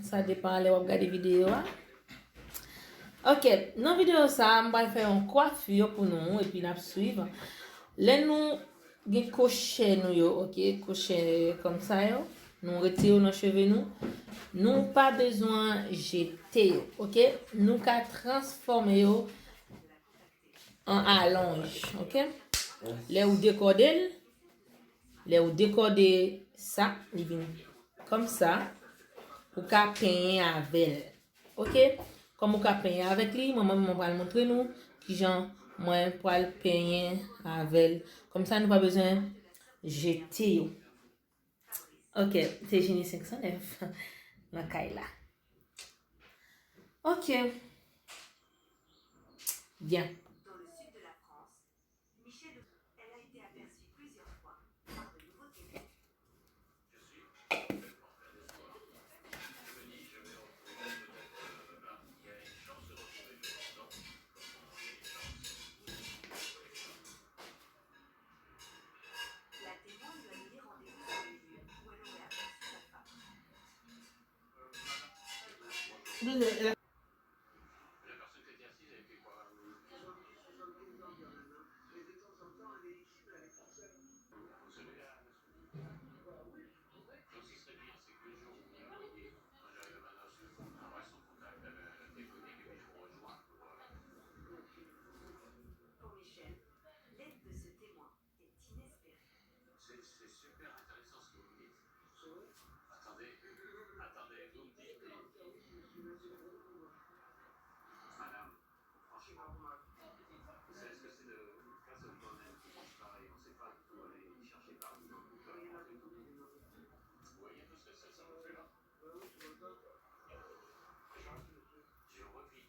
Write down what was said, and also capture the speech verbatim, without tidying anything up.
Sa depan lè w ap gade videyo a. Ok, nan videyo sa a, m pral fè yon kwafi pou nou epi n ap swiv. Lè nou gen kwochè nou yo, ok, kwochè kòmsa yo, nou retire yo nan cheve nou. Nou pa bezwen jete yo, ok? Nou ka transfòme yo an alonj, ok? Lè ou dekòde l, lè ou dekòde sa, li vin kòmsa, ou ka penyen avè l. Ok? Kòm ou ka penyen avèk li, mwen menm mwen pral montre nou kijan mwen pral penyen avè l. Kòmsa nou pa bezwen jete yo. Ok, se Jini senk san nèf nan kay la. Ok. Byen. C'est, c'est super intéressant ce que vous dites. Attendez, attendez, vous me dites, mais... Madame, franchement, vous savez ce que c'est de casser le bonnet quand on travaille, on sait pas du tout aller chercher partout dans le bouton. Vous voyez tout ce que ça, ça peut faire. Je revis.